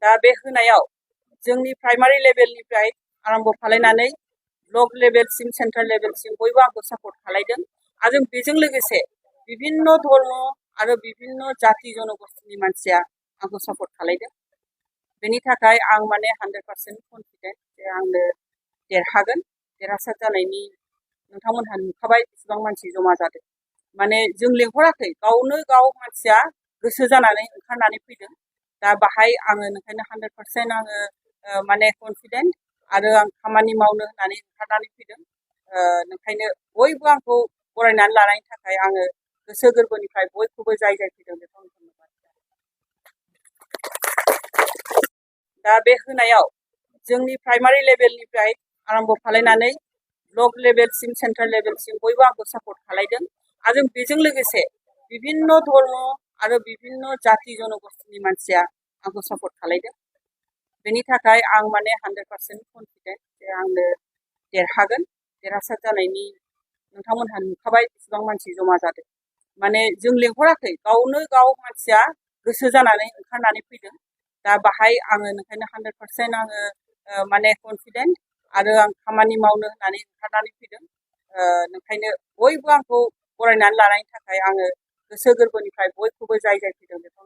दा बे होनायाव जोंनि प्राइमारि लेभेलनिफ्राय आरम्भ खालायनानै ब्लक लेभेलसिम सेन्ट्रेल लेभेलसिम बयबो आंखौ सापर्ट खालायदों आरो बेजों लोगोसे बिभिन्न धर्म आरो बिभिन्न जाति जनगोष्ठीनि मानसिया आंखौ सापर्ट खालायदों। बेनि थाखाय आं माने 100% कनफिडेन्ट जे आंनो देरहागोन। देरहासार जानायनि नोंथांमोनहा नुखाबाय बेसेबां मानसि जमा जादों। माने जों लेंहराखै, गावनो गाव मानसिया गोसो जानानै ओंखारनानै फैदों। दा बाहाय आङो नोंखायनो 100% आङो माने कनफिडेन्ट आरो आं खामानि मावनो होननानै ओंखारनानै फैदों। नोंखायनो बयबो आंखौ बरायनानै लानायनि थाखाय आङो गोसो गोरबोनिफ्राय बयखौबो जाय जाय फैदों बेखौ आं धन्यबाद। दा बे होनायाव जोंनि प्राइमारि लेभेलनिफ्राय आरम्भ खालायनानै ब्लक लेभेलसिम सेन्ट्रेल लेभेलसिम बयबो आंखौ सापर्ट खालायदों आरो बेजों लोगोसे बिभिन्न धर्म आरो बिभिन्न जाति जनगोष्ठीनि मानसिया आंखौ सापर्ट खालायदों। बेनि थाखाय आं माने 100% कनफिडेन्ट जे आंनो देरहागोन। देरहासार जानायनि नोंथांमोनहा नुखाबाय बेसेबां मानसि जमा जादों। माने जों लेंहराखै, गावनो गाव मानसिया गोसो जानानै ओंखारनानै फैदों। दा बाहाय आङो नोंखायनो 100% आङो माने कनफिडेन्ट आरो आं खामानि मावनो होननानै ओंखारनानै फैदों। नोंखायनो बयबो आंखौ बरायनानै लानायनि थाखाय आङो गोसो गोरबोनिफ्राय बयखौबो जाय जाय फैदों बेखौ